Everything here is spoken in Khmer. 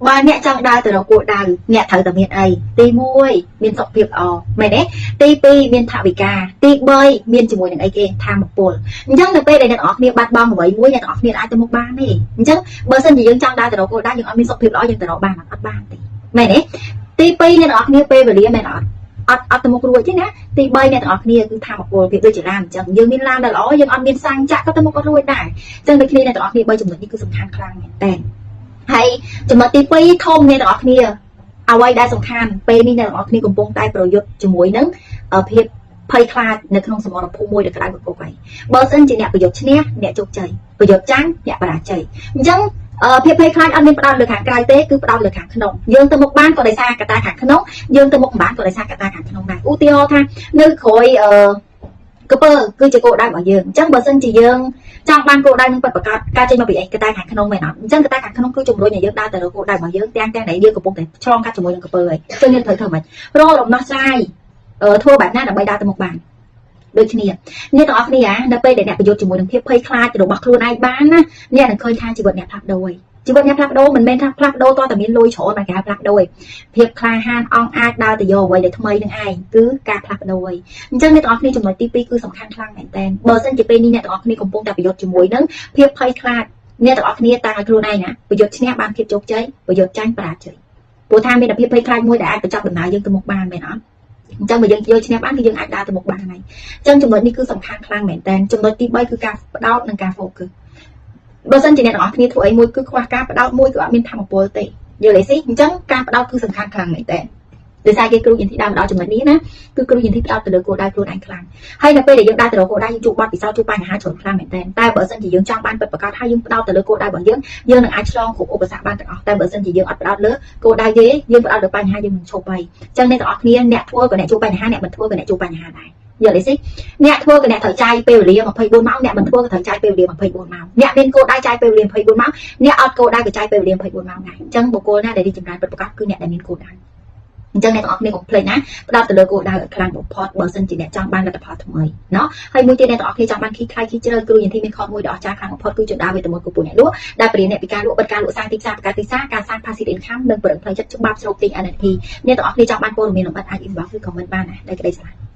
បើអ្នកចង់ដើរទៅរកគោលដៅអ្នកត្រូវតែមានអីទី1មានសុខភាពល្អមែនទេទី2មានថវិកាទី3មានជាមួយនឹងអីគេថាមពលអញ្ចឹងនៅពេលដែលអ្នកទាំងអស់គ្នាបាត់បង់អ្វីមួយអ្នកទាំងអស់គ្នាអាចទៅមុខបានទេអញ្ចឹងបើសិនជាយើងចង់ដើរទៅរកគោលដៅយើងអត់មានសុខភាពល្អយើងទៅរកបានអត់បានទេមែនទេទី2អ្នកទាំងអស់គ្នាពេលវេលាមែនអត់អត់អត់ទៅមុខរួចទេណាទី3អ្នកទាំងអស់គ្នាគឺថាមពលភាពដូចជាឡានអញ្ចឹងយើងមានឡានដែលល្អយើងអត់មានសាំងចាក់ក៏ទៅមុខអត់រួចដែរអញ្ចឹងដូចគ្នាអ្នកទាំងអស់គ្នា3ចំណុចនេះគឺសំខាន់ខ្លាំងមែនតើហើយចំណុចទី2ធំអ្នកទាំងអស់គ្នាអ្វីដែលសំខាន់ពេលនេះអ្នកទាំងអស់គ្នាកំពុងតែប្រយុទ្ធជាមួយនឹងភាពភ័យខ្លាចនៅក្នុងសមរភូមិមួយដែលក្តៅគគុកហើយបើសិនជាអ្នកប្រយុទ្ធឈ្នះអ្នកជោគជ័យប្រយុទ្ធចាញ់អ្នកបរាជ័យអញ្ចឹងភាពភ័យខ្លាចអត់មានផ្ដោតលើខាងក្រៅទេគឺផ្ដោតលើខាងក្នុងយើងទៅមុខបានក៏ដោយសារកត្តាខាងក្នុងយើងទៅមុខមិនបានក៏ដោយសារកត្តាខាងក្នុងដែរឧទាហរណ៍ថានៅក្រោយអឺកពើគឺជាគោលដៅរបស់យើងអញ្ចឹងបើសិនជាយើងចង់បានគោលដៅនឹងពិតប្រាកដការចេញមកពីអីកត្តាខាងក្នុងមែនអត់អញ្ចឹងកត្តាខាងក្នុងគឺជំរុញឲ្យយើងដើរទៅរកគោលដៅរបស់យើងទាំងទាំងដែលយើងកំពុងតែឆ្លងកាត់ជាមួយនឹងកពើហើយអញ្ចឹងយើងត្រូវធ្វើម៉េចរកដំណោះស្រាយធ្វើបែបណាដើម្បីដើរទៅមុខបានដូចគ្នាអ្នកទាំងអស់គ្នានៅពេលដែលអ្នកប្រយុទ្ធជាមួយនឹងភាពភ័យខ្លាចរបស់ខ្លួនឯងបានណាអ្នកនឹងឃើញថាជីវិតអ្នកផ្លាស់ប្ដូរហើយជីវិតអ្នកផ្លាស់ប្ដូរមិនមែនថាផ្លាស់ប្ដូរតតែមានលុយច្រើនបានគេហៅផ្លាស់ប្ដូរទេភាពក្លាហានអង់អាចដើរទៅយកអ្វីដែលថ្មីនឹងឯងគឺការផ្លាស់ប្ដូរហើយអញ្ចឹងអ្នកទាំងអស់គ្នាចំណុចទី2គឺសំខាន់ខ្លាំងមែនតើបើសិនជាពេលនេះអ្នកទាំងអស់គ្នាកំពុងតែប្រយុទ្ធជាមួយនឹងភាពភ័យខ្លាចអ្នកទាំងអស់គ្នាតាំងឲ្យខ្លួនឯងណាប្រយុទ្ធឈ្នះបានភាពជោគជ័យប្រយុទ្ធចាញ់បរាជ័យព្រោះថាមានតែភាពភ័យខ្លាចមួយដែលអាចបញ្ចប់ដំណើរយើងទៅមុខបានមែនអត់អញ្ចឹងបើយើងយកឈ្នះបានគឺយើងអាចដើរទៅមុខបានហើយអញ្ចឹងចំណុចនេះគឺសំខាន់ខ្លាំងមែនតើចំណុចទី3គឺការផ្ដោតនិងការ focus បើសិនជាអ្នកទាំងអស់គ្នាធ្វើអីមួយគឺខ្វះការផ្ដោតមួយគឺអត់មានធម៌ពលទេយល់ទេស៊ីអញ្ចឹងការផ្ដោតគឺសំខាន់ខ្លាំងមែនតើដោយសារគេគ្រូយន្ទីដើមដល់ចំណុចនេះណាគឺគ្រូយន្ទីផ្ដោតទៅលើគោលដៅខ្លួនឯងខ្លាំងហើយនៅពេលដែលយើងដើរទៅរកគោលដៅយើងជួបបទពិសោធន៍ជួបបញ្ហាច្រើនខ្លាំងមែនតើតែបើសិនជាយើងចង់បានពិតប្រាកដហើយយើងផ្ដោតទៅលើគោលដៅរបស់យើងយើងនឹងអាចឆ្លងគ្រប់ឧបសគ្គបានទាំងអស់តែបើសិនជាយើងអត់ផ្ដោតលើគោលដៅទេយើងផ្ដោតលើបញ្ហាយើងនឹងឈប់ហើយអញ្ចឹងអ្នកទាំងអស់គ្នាអ្នកធ្វើក៏អ្នកជួបបញ្ហាអ្នកមិនធ្វើក៏អ្នកជួបបញ្ហាដែរយល់ទេស៊ីអ្នកធ្វើក៏អ្នកត្រូវចាយពេលវេលា24ម៉ោងអ្នកមិនធ្វើក៏ត្រូវចាយពេលវេលា24ម៉ោងអ្នកមានគោលដៅចាយពេលវេលា24ម៉ោងអ្នកអត់គោលដៅក៏ចាយពេលវេលា24ម៉ោងដែរអញ្ចឹងបុគ្គលណាដែលរីកចម្រើនពិតប្រាកដគឺអ្នកដែលមានគោលដៅអញ្ចឹងអ្នកទាំងអស់គ្នាកុំភ្លេចណាផ្ដោតទៅលើគោលដៅឲ្យខ្លាំងបំផុតបើសិនជាអ្នកចង់បានលទ្ធផលថ្មីណោះហើយមួយទៀតអ្នកទាំងអស់គ្នាចង់បានខីថ្លៃខីជ្រៅគ្រូយន្ទីមានខមួយដ៏អស្ចារ្យខ្លាំងបំផុតគឺជណ្ដើរវេទមន្តគូពូអ្នកលក់ដែលបរិញ្ញាអ្នកពីការលក់បិទការលក់សាងទីផ្សារបង្កើតទីផ្សារការសាង passive income និងបរិញ្ញាផ្លូវចិត្តច្បាប់ស្រូបទាញ NLP អ្នកទាំងអស់គ្នាចង់បានព័ត៌មានលម្អិតអាច inbox ឬ comment បានណាដោយក្តីស្រឡាញ់។